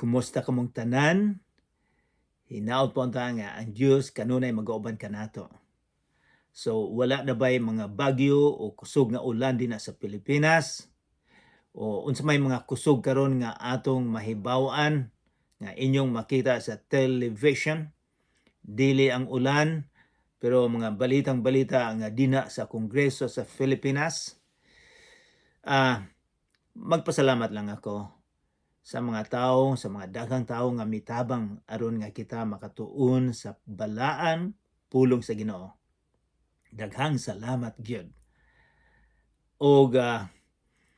Kumusta kamong tanan? Hinaot po unta nga ang Dios kanunay magauban kanato. So wala na ba'y mga bagyo o kusog nga ulan dinha sa Pilipinas? O unsa may mga kusog karon nga atong mahibaw-an nga inyong makita sa television? Dili ang ulan, pero mga balitang balita nga dina sa Kongreso sa Pilipinas. Magpasalamat lang ako sa mga tao, sa mga daghang tao nga mitabang aron nga kita makatuon sa balaan pulong sa Ginoo. Daghang salamat gyud. Og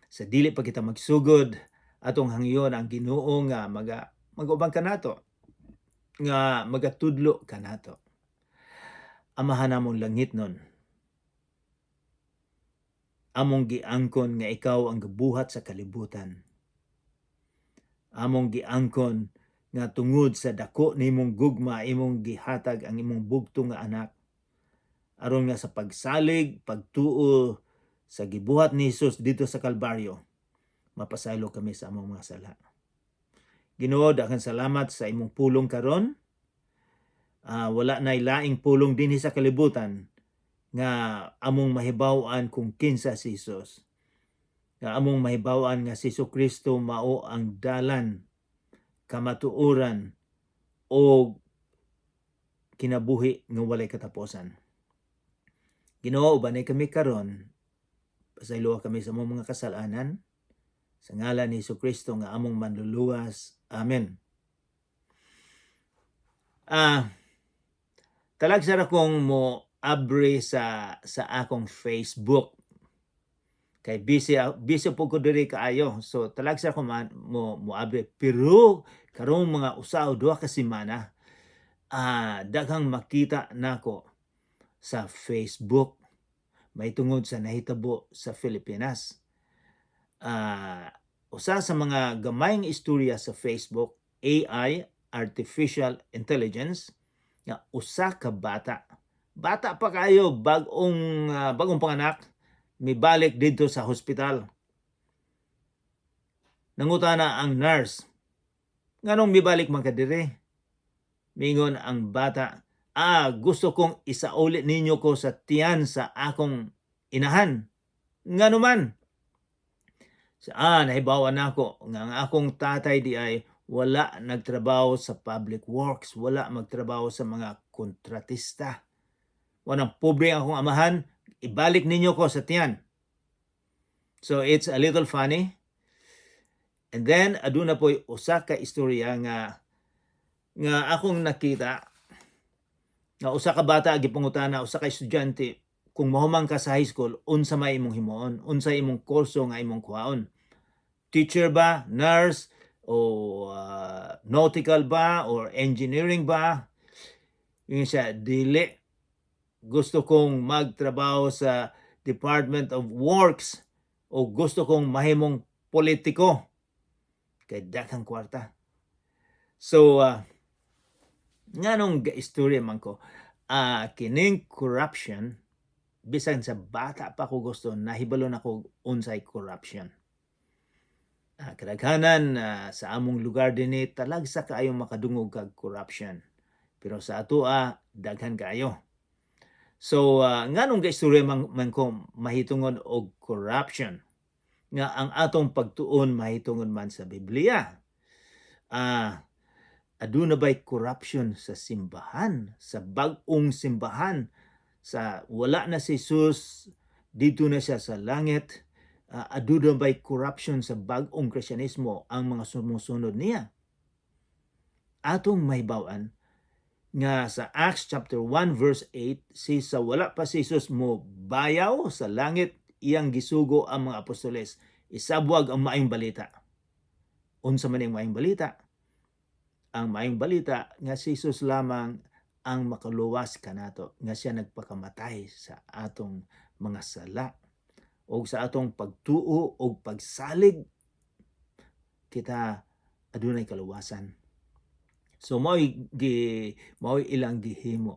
sa dili pa kita magsugod, atong hangyon ang Ginoo nga maga mag-uban kanato, nga magatudlo kanato. Amahan namong langitnon, among giangkon nga ikaw ang gabuhat sa kalibutan. Among giangkon nga tungod sa dako nimong gugma, imong gihatag ang imong bugtong nga anak aron nga sa pagsalig, pagtuo sa gibuhat ni Hesus didto sa Kalbaryo, mapasaylo kami sa among mga sala. Ginoo, daghang salamat sa imong pulong karon. Wala nay laing pulong dinhi sa kalibutan nga among mahibaw-an kung kinsa si Hesus. Nga among mahibaw-an nga si Kristo mao ang dalan, kamatuoran o kinabuhi nga walay katapusan. Ginoo, ubanay kami karon. Pasayloa kami sa among mga kasalanan. Sa ngalan ni Kristo nga among manluluwas. Amen. Talagsa ra kong mo abri sa akong Facebook. Kay busy busy po ko diri kaayo. So talagsa ko man mo mo abri, pero karong mga usa o duha ka semana, daghang makita nako sa Facebook mahitungod sa nahitabo sa Pilipinas. Usa sa mga gamayng istorya sa Facebook, AI, artificial intelligence, nga usa ka bata. Bata pa kayo, bagong panganak, mibalik didto sa hospital. Nangutana ang nurse, "Nganong mibalik man ka diri?" Mingon ang bata, "Gusto kong isauli ninyo ko sa tiyan sa akong inahan." "Ngano man?" "Nahibawan nako nga ang akong tatay diay wala nagtrabaho sa public works, wala magtrabaho sa mga kontratista. Wanang pobre ang akong amahan, ibalik ninyo ko sa tiyan." So it's a little funny. And then aduna po'y usa ka istorya nga akong nakita nga usa ka bata gipangutana, usa ka estudyante, kung mahuman ka sa high school, unsa may imong himuon, unsa imong kurso nga imong kuhaon, teacher ba, nurse o nautical ba or engineering ba? Ingon siya, "Dili, gusto kong magtrabaho sa Department of Works o gusto kong mahimong politiko kay daghang kwarta." So nganong gaistorya man ko, kining corruption, bisan sa bata pa ko gusto, nahibalo na ko unsay corruption. Kadaghanan sa among lugar dinhi, talagsa kaayo makadungog kag corruption, pero sa atoa daghan kaayo. So nganong gaistorya man ko mahitungod og corruption nga ang atong pagtuon mahitungod man sa Biblia? Aduna bay corruption sa simbahan, sa bag-ong simbahan, sa wala na si Jesus, didto na siya sa langit? Aduna bay corruption sa bag-ong Kristyanismo, ang mga sumusunod niya? Atong mahibaw-an nga sa Acts chapter 1 verse 8, si sa wala pa si Jesus mo bayaw sa langit, iyang gisugo ang mga apostoles isabwag ang maayong balita. Unsa man ang maayong balita? Ang maayong balita nga si Jesus lamang ang makaluwas kanato, nga siya nagpakamatay sa atong mga sala, og sa atong pagtuo og pagsalig kita adunay kaluwasan. So mao'y ilang gihimo.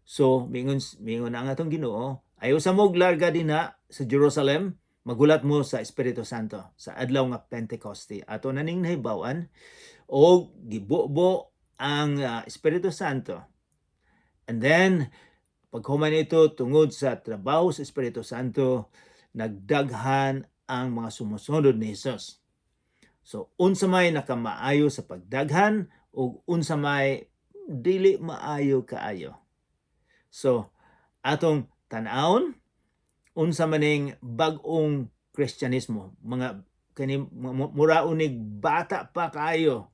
So mingon ang atong Ginoo, "Ayaw sa mog larga dinha sa Jerusalem." Maghulat mo sa Espiritu Santo sa adlaw nga Pentecoste. Ato na ning nahibaw-an og gibubo ang Espiritu Santo. And then paghuman ito, tungod sa trabaho sa Espiritu Santo, nagdaghan ang mga sumusunod ni Jesus. So unsa may nakamaayo sa pagdaghan ug unsa may dili maayo kaayo? So atong tan-awon unsa maning bag-ong Kristyanismo, mga kani mura unig bata pa kaayo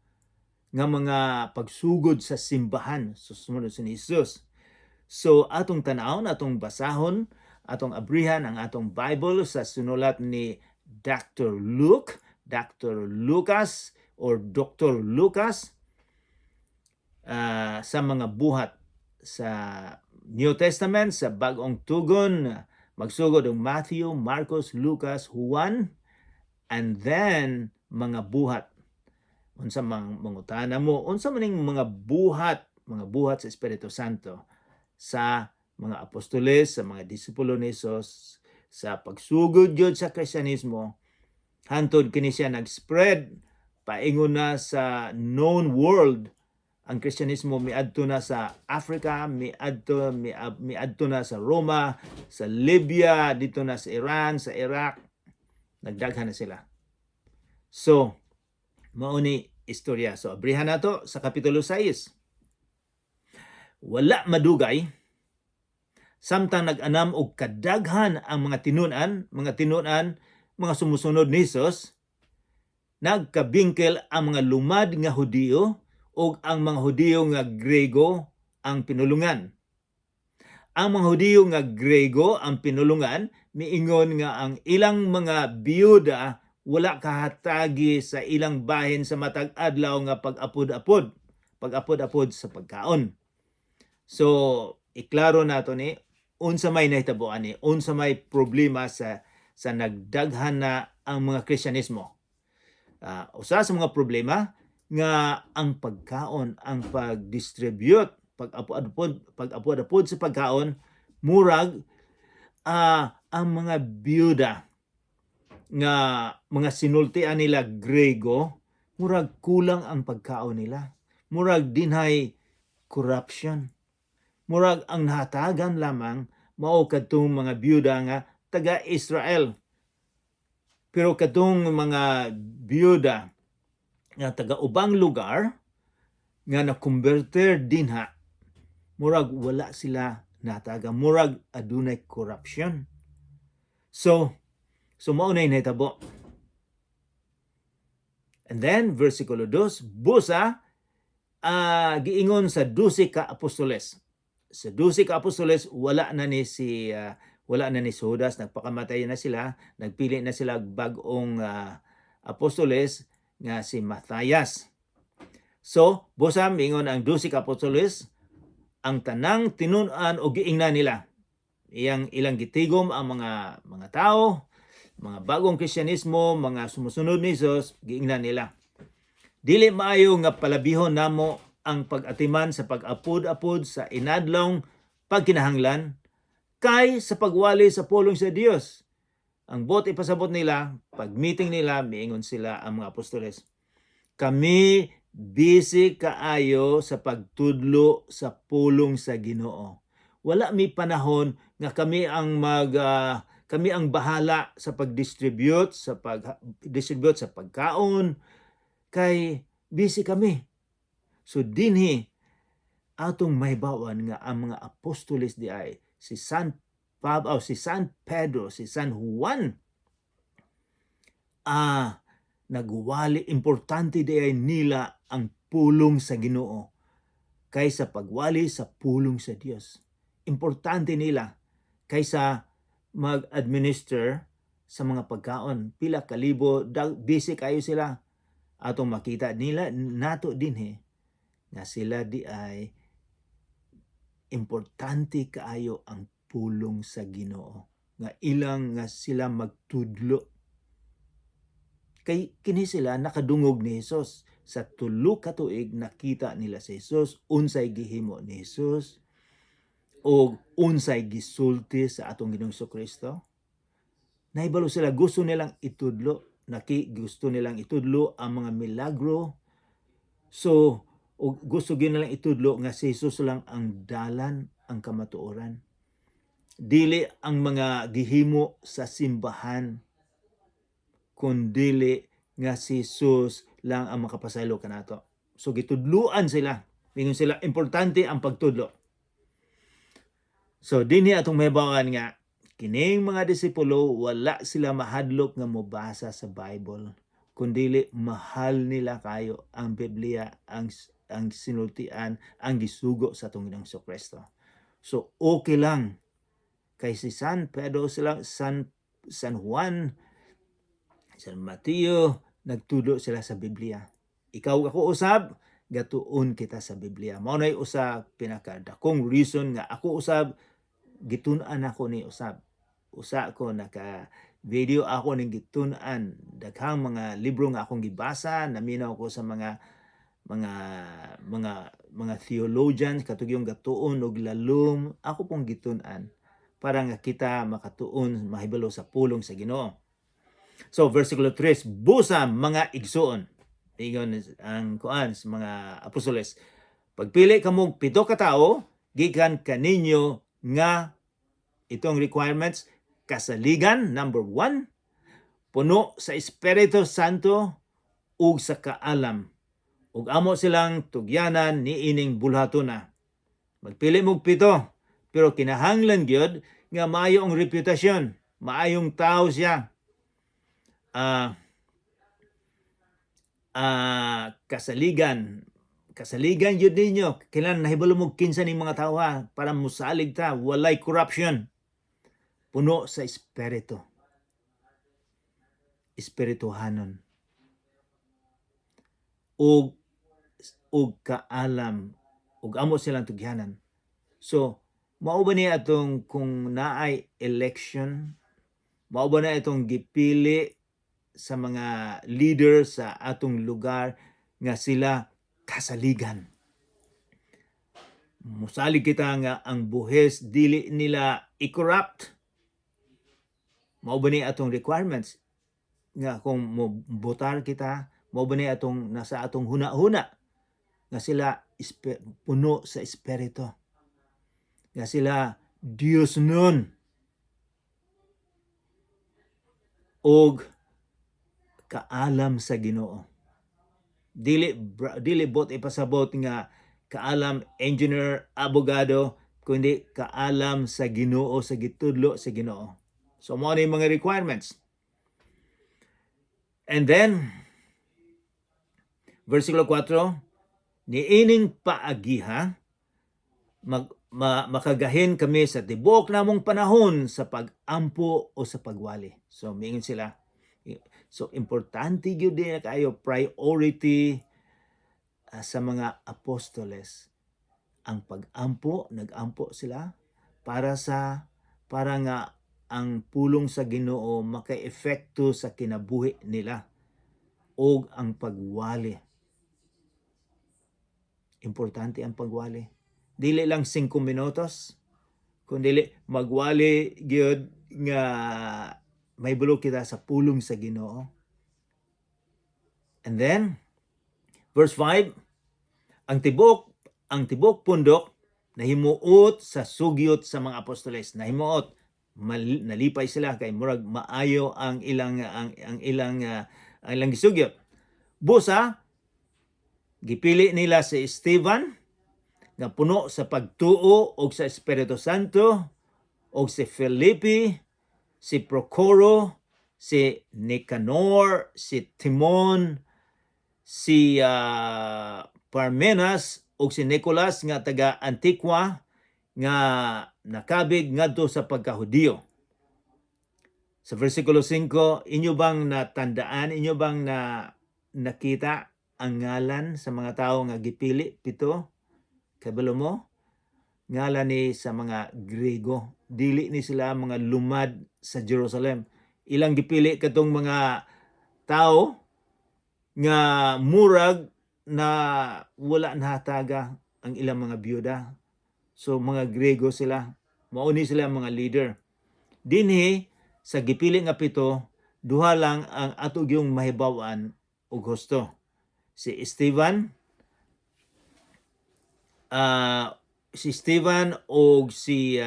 nga mga pagsugod sa simbahan sa sumunod sa Jesus. So atong tan-awon, atong basahon, atong abrihan ang atong Bible sa sinulat ni Dr. Luke, Dr. Lucas or Dr. Lucas, sa mga buhat sa New Testament, sa Bagong Tugon, magsugod ang Matthew, Marcos, Lucas, Juan, and then mga buhat. Unsa mang mangutana mo, unsa man ning mga buhat sa Espiritu Santo sa mga apostoles, sa mga disipulo ni Jesus, sa pagsugod gyud sa Kristyanismo, hantod kini siya nag-spread paingon na sa known world? Ang Kristyanismo miadto na sa Africa, miadto na sa Roma, sa Libya, dito na sa Iran, sa Iraq, nagdaghan na sila. So, mao ni istorya. So, abrihan nato sa Kapitulo 6. Wala madugay, samtang nag-anam og kadaghan ang mga tinun-an, mga tinun-an, mga sumusunod ni Jesus, nagkabingkel ang mga lumad nga Hudiyo ug ang mga Hudiyo nga Grego ang pinulungan. Ang mga Hudiyo nga Grego ang pinulungan miingon nga ang ilang mga biyuda wala kahatagi sa ilang bahin sa matag adlaw nga pag-apod-apod, pag-apod-apod sa pagkaon. So, iklaro nato ni unsa may nahitabo ani, unsa may problema sa nagdaghan na ang mga Kristyanismo. Usa sa mga problema nga ang pagkaon, ang pag-distribute, pag-apod-apod sa pagkaon, murag ang mga biyuda nga mga sinultian nila Grego, murag kulang ang pagkaon nila. Murag dinhay corruption. Murag ang nahatagan lamang mao kadtong mga biyuda nga taga Israel. Pero kadtong mga biyuda nga taga ubang lugar nga na-converter dinha, murag wala sila nataga, murag adunay corruption. So mao na nahitabo. And then versikulo 2, busa giingon sa 12 ka apostoles. Sa 12 ka apostoles, wala na ni si Judas, nagpakamatay na sila, nagpili na sila bag-ong apostoles nga si Matthias. So, busa miingon ang 12 ka apostoles, ang tanang tinun-an o giingnan nila. Iyang ilang gitigom ang mga tao, mga bagong Kristyanismo, mga sumusunod ni Jesus, giingnan nila. "Dili maayo nga palabihon namo ang pag-atiman sa pag-apod-apod sa inadlawng pagkinahanglan kay sa pagwali sa pulong sa Dios." Ang buot ipasabot nila, pag meeting nila, miingon sila ang mga apostoles, "Kami busy kaayo sa pagtudlo sa pulong sa Ginoo. Wala mi panahon nga kami ang bahala sa pag-distribute sa pagkaon kay busy kami." So dinhi atong mahibawan nga ang mga apostoles di ay si San Pablo, oh, si San Pedro, si San Juan, nagwali, importante di ay nila ang pulong sa Ginoo kaysa pagwali sa pulong sa Dios. Importante nila kaysa mag-administer sa mga pagkaon. Pila kalibo, busy kayo sila. Atong makita nila nato dinhi nga sila di ay importante kaayo ang pulong sa Ginoo nga ilang nga sila magtudlo kay kini sila nakadungog ni Jesus sa 3 ka tuig. Nakita nila si Jesus, unsay gihimo ni Jesus o unsay gisulti sa atong Ginoong Kristo. Nahibalo sila, gusto nilang itudlo. Gusto nilang itudlo ang mga milagro. So, og gusto gyud nilang itudlo nga si Jesus lang ang dalan, ang kamatuoran. Dili ang mga gihimo sa simbahan, kundili nga si Jesus lang ang makapasaylo kanato. So gitudluan sila. Mingon sila, importante ang pagtudlo. So dinhi atong mahibaw-an nga kining mga disipulo, wala sila mahadlok nga mobasa sa Bible, kundili mahal nila kayo ang Biblia, ang sinultian, ang gisugo sa atong Ginoong Kristo. So okay lang kay si San Pedro, sila San Juan, San Mateo, nagtudlo sila sa Biblia. Ikaw, ako usab, gatuon kita sa Biblia. Mao nay usa pinakadakong reason nga ako usab gitun-an ako ni usab. Usa ko naka video ako ning gitun-an, daghang mga libro nga akong gibasa, naminaw ko sa mga theologians katong yung gatuon og lalom, ako pong gitun-an para nga kita makatuon, mahibalo sa pulong sa Ginoo. So versikulo 3, "Busa, mga igsuon," ingon ang kuan sa mga apostoles, "pagpili kamog 7 ka tawo gikan kaninyo nga itong requirements: kasaligan, number 1, puno sa Espiritu Santo ug sa kaalam, ug amo silang tugyanan niining bulhatona." Magpili mo 7, pero kinahanglan gyud nga maayo ang reputasyon, maayong tao siya. Kasaligan, kasaligan gyud ninyo. Kailangan nahibalo mo kinsa ning mga tawo ha, para musalig ta, walay corruption. Puno sa espiritu. Espirituhanon. Ug kaalam ug amo silang tugyanan. So, mao ba niya atong kung naay election, mao ba na itong gipili sa mga leader sa atong lugar nga sila kasaligan? Musalig kita nga ang buhis dili nila i-corrupt. Mao ba ni atong requirements nga kung mo botar kita, mao ba ni atong nasa atong huna-huna nga sila puno sa espiritu, nga sila Dios nun og kaalam sa Ginoo. Dili bot ipasabot nga kaalam engineer, abogado, kundi kaalam sa Ginoo, sa gitudlo sa Ginoo. So mao ni mga requirements. And then versikulo 4, "Niining paagiha makagahin kami sa tibuok namong panahon sa pag-ampo o sa pagwali." So miingon sila. So importante gyud din na kayo priority sa mga apostoles ang pag-ampo, nag-ampo sila para nga ang pulong sa Ginoo maka-epekto sa kinabuhi nila og ang pagwali. Importante ang pagwali. Dili lang 5 minutos, kundi magwali gyud nga mahibalo kita sa pulong sa Ginoo. And then verse 5, Ang tibuok pundok nahimuot sa sugyot sa mga apostoles." Nahimuot, nalipay sila kay murag maayo ang ilang gisugyot. Busa gipili nila si Esteban nga puno sa pagtuo og sa Espiritu Santo, og si Felipe, si Procoro, si Nicanor, si Timon, si Parmenas ug si Nicolas nga taga Antiqua nga nakabig ngadto sa pagkahudiyo. Sa versikulo 5, inyo bang natandaan, inyo bang na nakita ang ngalan sa mga tao nga gipili, 7? Kabalo mo? Ngalan ni sa mga Grego. Dili ni sila mga lumad sa Jerusalem. Ilang gipili katong mga tao nga murag na wala nahataga ang ilang mga byuda. So mga Grego sila. Mao ni sila ang mga leader. Dinhi Sa gipili nga pito, duha lang ang ato gyung mahibaw-an og husto. Si Esteban og si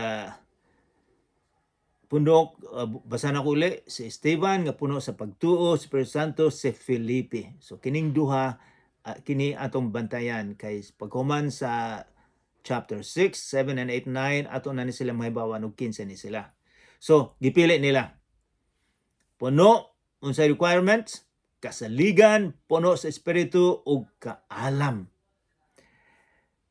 Punok, basa na ko uli, si Esteban nga puno sa pagtuo, sa Espiritu Santo, si Felipe. So kining duha, kini atong bantayan kay paghuman sa chapter 6, 7 and 8, 9, ato na ni sila mahibawan og 15 ni sila. So gipili nila. Puno unsay requirements? Kasaligan, puno sa espiritu ug kaalam.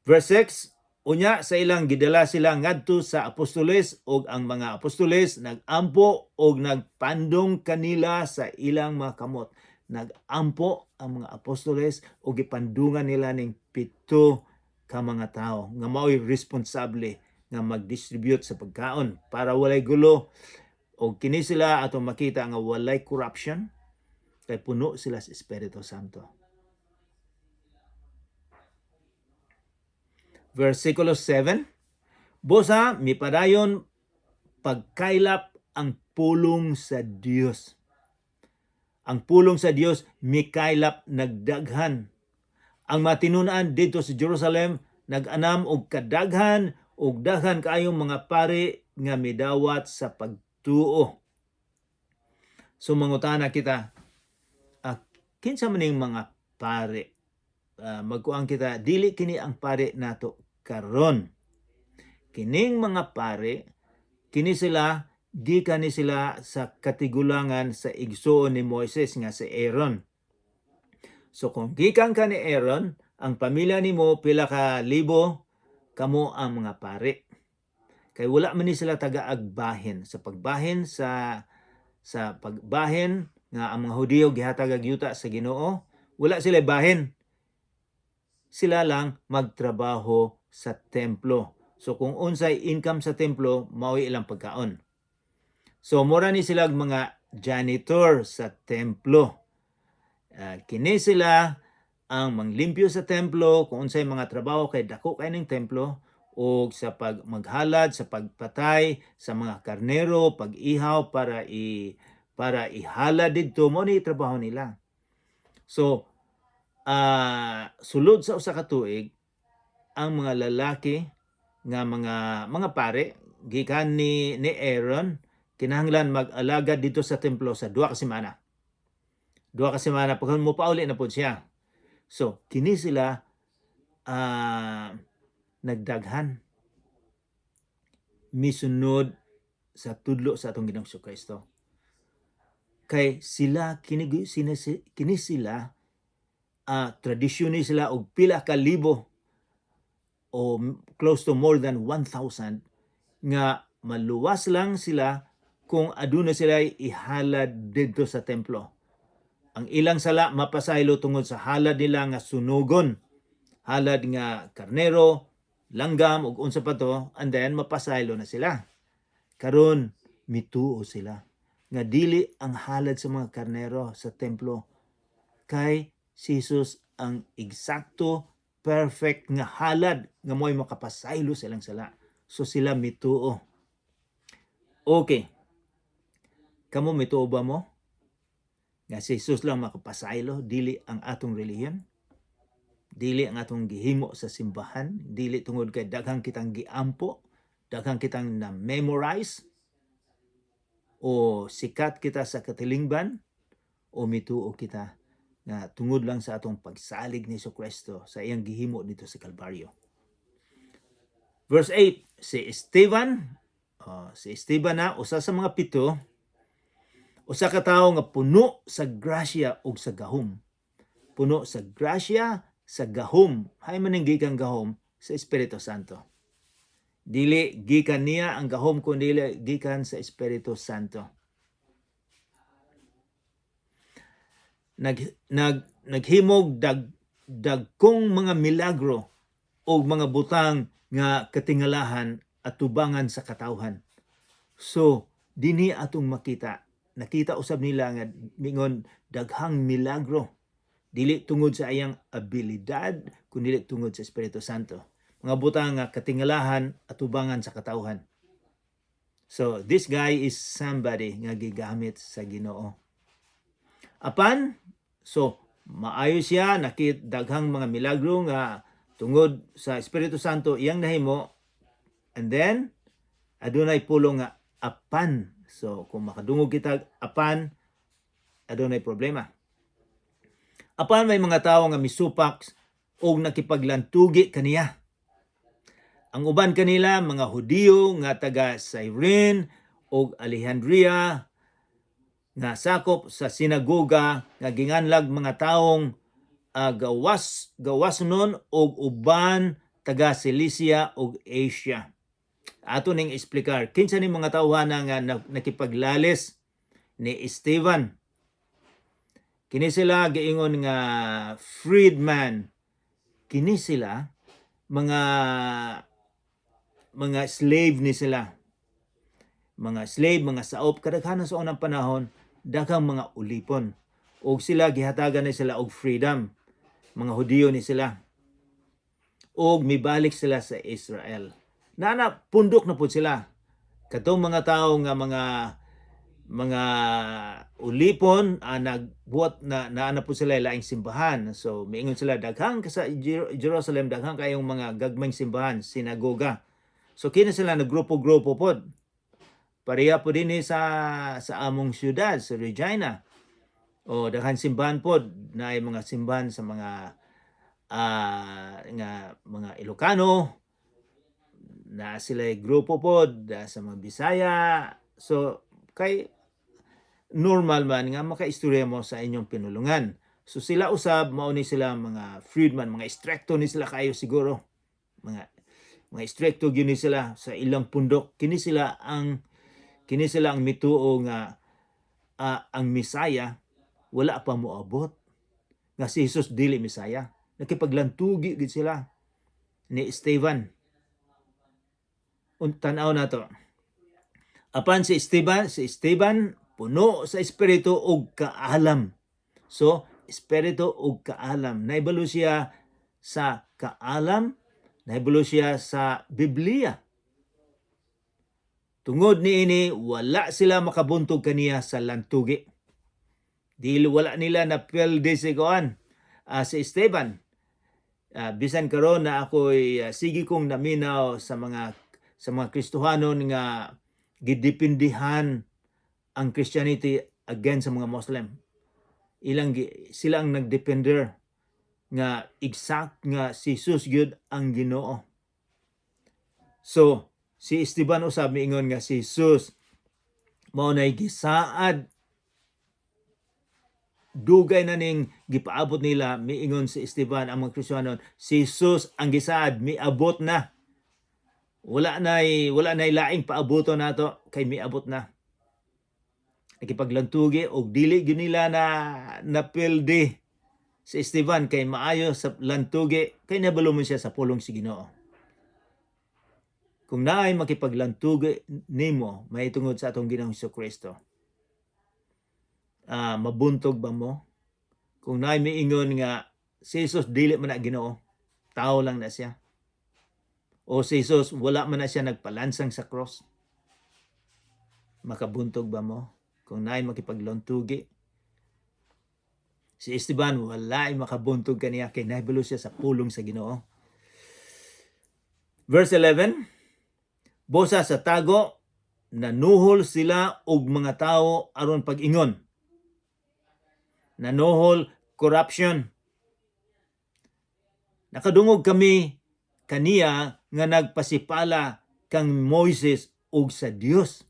Verse 6, unya sa ilang gidala sila ngadto sa apostoles, ug ang mga apostoles nagampo og nagpandong kanila sa ilang mga kamot. Nagampo ang mga apostoles ug gipandungan nila ning pito ka mga tawo nga mao'y responsable nga mag-distribute sa pagkaon para walay gulo, og kini sila atong makita nga walay corruption kay puno sila sa Espiritu Santo. Versikulo 7, busa mipadayon pagkaylap ang pulong sa Dios. Ang pulong sa Dios mikaylap, nagdaghan. Ang matinun-an didto sa Jerusalem nag-anam og kadaghan, og daghan kaayong mga pari nga midawat sa pagtuo. So mangutana kita, kinsa man ning mga pari? Magkuang kita, dili kini ang pari nato karon. Kining mga pari, kini sila gikan ni sila sa katigulangan sa igsuon ni Moises nga si Aaron. So kung gikan ka ni Aaron, ang pamilya nimo pila ka libo, kamo ang mga pari. Kay wala man ni sila taga-agbahin sa pagbahin sa pagbahin nga ang mga Hudiyo gihatag og yuta sa Ginoo, wala sila bahin. Sila lang magtrabaho sa templo. So kung unsay income sa templo, mao'y ilang pagkaon. So mura ni sila mga janitor sa templo. Kini sila ang manglimpyo sa templo kung unsay mga trabaho kay dako kay ning templo, og sa pag maghalad, sa pagpatay sa mga karnero, pag-ihaw para ihalad didto, mo ni trabaho nila. So sulod sa usa ka tuig, ang mga lalaki nga mga pare gikan ni Aaron kinahanglan mag-alagad dito sa templo sa 2 ka semana. 2 ka semana, pag mo pauli na pod siya. So kini sila nagdaghan, misunod sa tudlo sa atong Ginoong Kristo. Kay sila kini sila tradisyon ni sila og pila ka libo o close to more than 1,000 nga maluwas lang sila kung aduna sila ihalad didto sa templo. Ang ilang sala mapasaylo tungod sa halad nila nga sunugon. Halad nga karnero, langgam ug unsa pa to, and then mapasaylo na sila. Karon mituo sila nga dili ang halad sa mga karnero sa templo, kay si Jesus ang eksakto, perfect nga halad nga mo'y makapasaylo sa ilang sala. So sila mituo. Okay. Kamo, mituo ba mo nga si Jesus lang makapasaylo, dili ang atong relihiyon? Dili ang atong gihimo sa simbahan, dili tungod kay daghang kitang giampo, daghang kitang na-memorize, o sikat kita sa katilingban, o mituo kita nga tungod lang sa atong pagsalig ni Kristo sa iyang gihimo dito sa Kalbaryo? Verse 8, si Esteban na usa sa mga pito, usa ka tawo nga puno sa grasya ug sa gahom. Puno sa grasya, sa gahom. Hay man ning gikan gahom sa Espiritu Santo. Dili gikan niya ang gahom kundi gikan sa Espiritu Santo. Nag nag naghimog dagkong mga milagro o mga butang nga katingalahan at tubangan sa katawhan. So, dinhi atong makita. Nakita usab nila nga mingon daghang milagro. Dili tungod sa iyang abilidad, kundi tungod sa Espiritu Santo. Mga butang nga katingalahan at tubangan sa katawhan. So this guy is somebody nga gigamit sa Ginoo. Apan, so maayo siya, nakit daghang mga milagro nga tungod sa Espiritu Santo iyang nahimo, and then adunay pulong nga "apan". So kung makadungog kita "apan", adunay problema. Apan may mga tawo nga misupak og nakipaglantugi kaniya. Ang uban kanila mga Hudiyo nga taga Cyrene ug Alejandria nga sakop sa sinagoga nga ginganlag mga taong gawas gawasnon og uban taga Cilicia ug Asia. Ato ning eksplikar kinsa ni mga tawhana nga nakipaglalis ni Esteban. Kini sila giingon nga freedman. Kini sila mga slave ni sila. Mga slave, mga saop, kadaghanan sa unang panahon, daghang mga ulipon. Og sila gihatagan ni sila og freedom. Mga Hudiyo ni sila. Og mibalik sila sa Israel. Nana pundok na pud sila. Katong mga tawo nga mga ulipon, nagbuhat na naa na po sila laing simbahan. So miingon sila daghang sa Jerusalem, daghang kayong mga gagmayng simbahan, sinagoga. So kini sila nagrupo-grupo pod. Pareha po din sa among syudad, sa Regina. O daghan simbahan pod, naay mga simbahan sa mga nga mga Ilocano, na sila grupo pod sa mga Bisaya. So kay normal man nga makaistorya mo sa inyong pinulungan. So sila usab, mao ni sila mga freedman, mga istrikto ni sila kayo siguro. Mga istrikto gyud ni sila sa ilang pundok. Kini sila ang mituo nga ang Misaya wala pa moabot. Nga si Jesus dili Misaya. Nakipaglantugi gid sila ni Esteban. Tan-aw nato. Apan si Esteban puno sa espiritu ug kaalam. So, espiritu ug kaalam. Naibalo siya sa kaalam, naibalo siya sa Biblia. Tungod niini, wala sila makabuntog kaniya sa lantugi. Dili, wala nila na pwede si kuan, si Esteban. Bisan karon na ako'y sige kong naminaw sa mga Kristohanon nga gidipindihan ang Christianity against sa mga Muslim. Sila ang nagdepender nga exact nga si Jesus gyud ang Ginoo. So, si Esteban usab miingon nga si Jesus mao nay gisaad, dugay na ning gipaabot nila. Miingon si Esteban, ang mga Kristiyanon, si Jesus ang gisaad, miabot na, wala nay laing paabuton nato kay miabot na. Nakipaglantugi og dili gyud nila na napildi si Esteban kay maayo sa lantugi, kay nabalo man siya sa pulong si Ginoo. Kung naay makipaglantugi nimo mahitungod sa atong Ginoong Kristo, mabuntog ba mo? Kung naay miingon nga si Jesus dili man na Ginoo, tao lang na siya. O si Jesus wala man na siya nagpalansang sa cross. Makabuntog ba mo? Kung naay makipaglantugi, si Esteban wala ay makabuntog kaniya kay nahibalo siya sa pulong sa Ginoo. Verse 11, Busa sa tago, nanuhol sila og mga tao aron pag-ingon. Nanuhol, corruption. Nakadungog kami kaniya nga nagpasipala kang Moises ug sa Dios.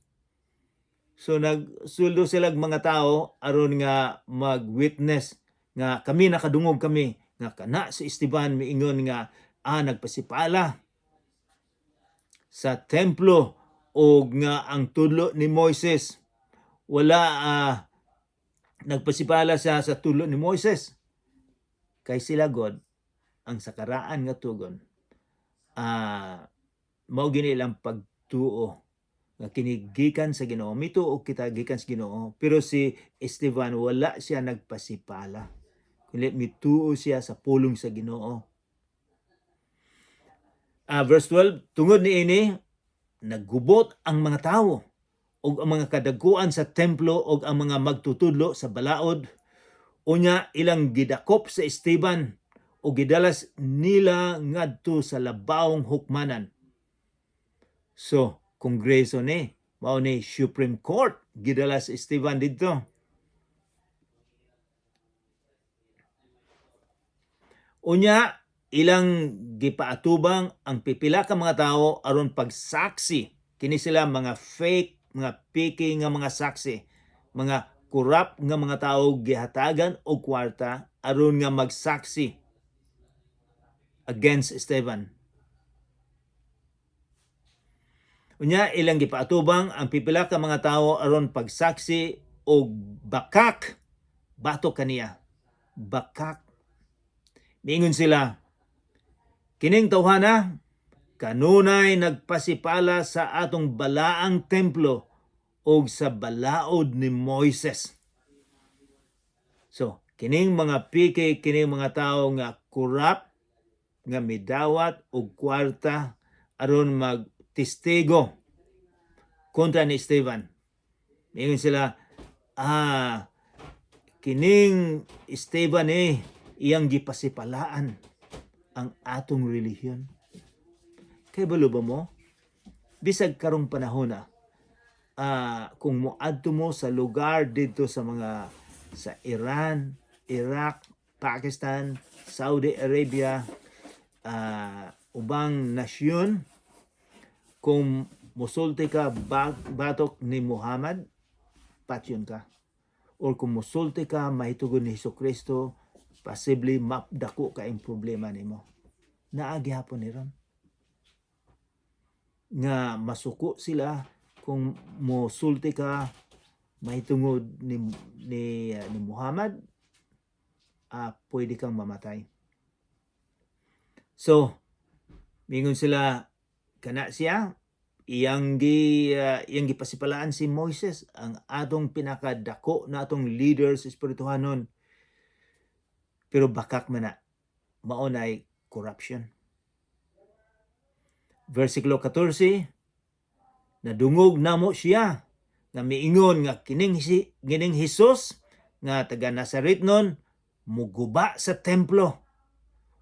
So nagsuldo sila mga tao aron nga mag-witness nga kami nakadungog kami nga kana si Esteban miingon nga nagpasipala sa templo og nga ang tudlo ni Moises wala, nagpasipala siya sa tudlo ni Moises. Kay sila god ang sakaraan nga tugon, mao gini ilang pagtuo nga kini gikan sa Ginoo. Mituo kita gikan sa Ginoo, pero si Esteban wala siya nagpasipala kundi mituo siya sa pulong sa Ginoo. Verse 12, tungod niini naggubot ang mga tawo. ug ang mga kadaguan sa templo ug ang mga magtutudlo sa balaod. Unya ilang gidakop sa Esteban ug gidalas nila ngadto sa labawong hukmanan. So, kongreso ni, mao ni Supreme Court, gidala si Esteban didto. Unya ilang gipaatubang ang pipila ka mga tawo aron pagsaksi. Kini sila mga fake, mga piki nga mga saksi, mga kurap nga mga tawo gihatagan og kwarta aron nga magsaksi against Esteban. Unya ilang gipaatubang ang pipila ka mga tawo aron pagsaksi og bakak batok kaniya. Bakak. Miingon sila, kining tawhana kanunay nagpasipala sa atong balaang templo og sa balaod ni Moises. So, kining mga piki, kining mga tawo nga kurap, nga midawat og kwarta aron magtestigo kontra ni Esteban. Miingon sila, kining Esteban iyang gipasipalaan ang atong relihiyon. Kay balo ba mo? Bisag karong panahon na, kung moadto mo sa lugar didto sa mga sa Iran, Iraq, Pakistan, Saudi Arabia, ubang nasyon, kung musulti ka batok ni Muhammad, patyon ka. Or kung musulti ka mahitungod ni Hesukristo, posible mapdako ka ang problema nimo. Naa gihapon ni ron. Nga masuko sila kung mosulti ka mahitungod ni Muhammad, pwede kang mamatay. So, mingon sila kana siya iyang gipasipalaan si Moises, ang atong pinakadako na atong leader sa espirituhanon. Pero bakak man na, mao nay corruption. Versikulo 14, nadungog namo siya nga miingon nga kining Hesus nga taga Nazaret nun muguba sa templo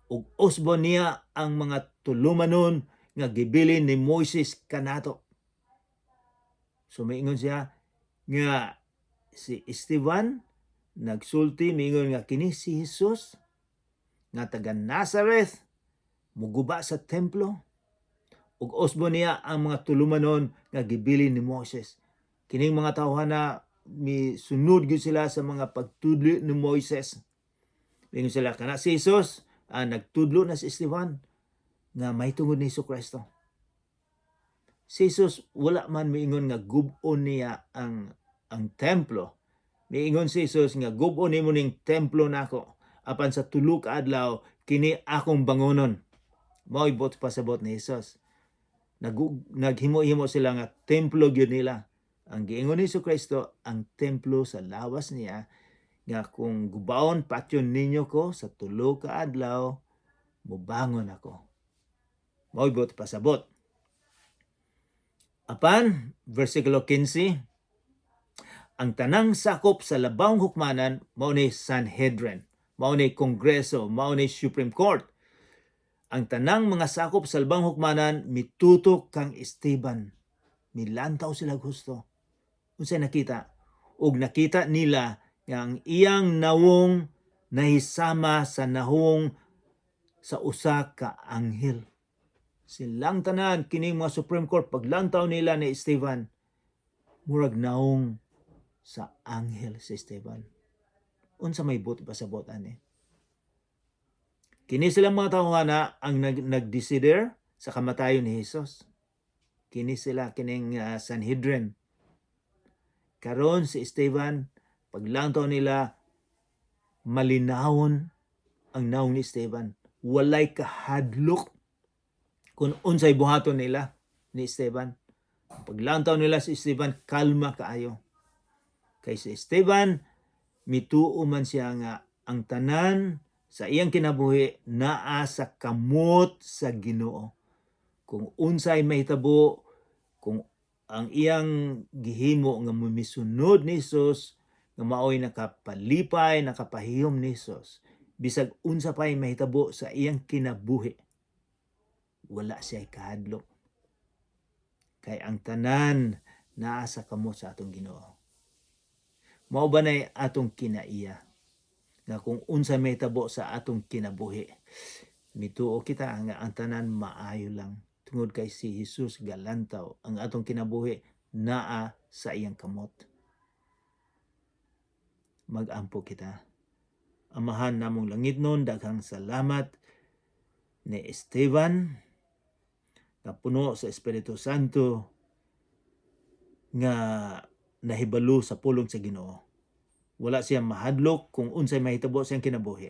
ug usbon niya ang mga tulumanon nga gibilin ni Moises kanato. So miingon siya nga si Esteban nagsulti, miingon nga kini si Hesus nga taga Nazareth muguba sa templo ug usbon niya ang mga tulumanon nga gibilin ni Moises. Kining mga tawhana misunod gyud sila sa mga pagtudlo ni Moises. Miingon sila kana si Hesus, nagtudlo na si Esteban nga mahitungod ni Hesukristo. Si Jesus wala man miingon nga gub-on niya ang templo. Miingon si Jesus nga gub-on nimo ning templo nako apan sa tulo ka adlaw kini akong bangonon. Mao'y buot pasabot ni Jesus. Naghimo-himo sila nga templo gyud nila. Ang giingon ni Kristo ang templo sa lawas niya nga kung gubaon patyon ninyo ko sa tulo ka adlaw mobangon ako. Mao'y buot pasabot. Apan, versikulo 15, ang tanang sakop sa labawng hukmanan mao ni Sanhedrin, mao ni Kongreso, mao ni Supreme Court. Ang tanang mga sakop sa labawng hukmanan mitutok kang Esteban. Milantaw sila gusto. Unsay nakita? Ug nakita nila nga ang iyang nawong nahisama sa nahong sa usa ka anghel. Silang tanan kining mga Supreme Court paglantaw nila ni Esteban, murag naong sa anghel si Esteban. Unsa may buot pasabot ani? Kini silang mga tawhana ang nagdesider sa kamatayon ni Jesus. Kini sila kining Sanhedrin. Karon si Esteban paglantaw nila malinawon ang naong ni Esteban. Walay kahadlok kung unsay buhaton nila ni Esteban. Paglantaw nila si Esteban, kalma kaayo. Kay si Esteban, mituo man siya nga ang tanan sa iyang kinabuhi naa sa kamot sa Ginoo. Kung unsay mahitabo, kung Ang iyang gihimo nga misunod ni Jesus nga maoy nakapalipay, nakapahiyom ni Jesus. Bisag unsa pa'y mahitabo sa iyang kinabuhi, wala siya kahadlok. Kay ang tanan naa sa kamot sa atong Ginoo. Mao ba nay atong kinaiya nga kung unsa mahitabo sa atong kinabuhi, mituo kita nga ang tanan maayo lang tungod kay si Jesus galantaw ang atong kinabuhi, naa sa iyang kamot. Magampo kita. Amahan namong langitnon, daghang salamat ni Esteban nga puno sa Espiritu Santo, nga nahibalo sa pulong sa Ginoo. Wala siya mahadlok kung unsay mahitabo sa iyang kinabuhi.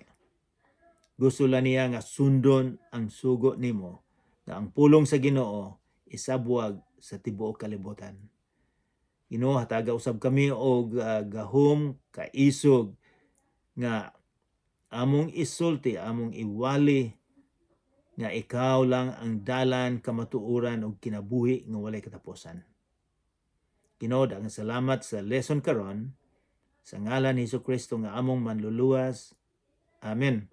Gusto lang niya nga sundon ang sugo nimo nga ang pulong sa Ginoo isabwag sa tibuok kalibutan. Ginoo, hataga usab kami og gahom, kaisog nga among isulti, among iwali nga ikaw lang ang dalan, kamatuoran ug kinabuhi nga walay katapusan. Ginoo, daghang salamat sa lesson karon. Sa ngalan ni Hesus Kristo nga among Manluluwas. Amen.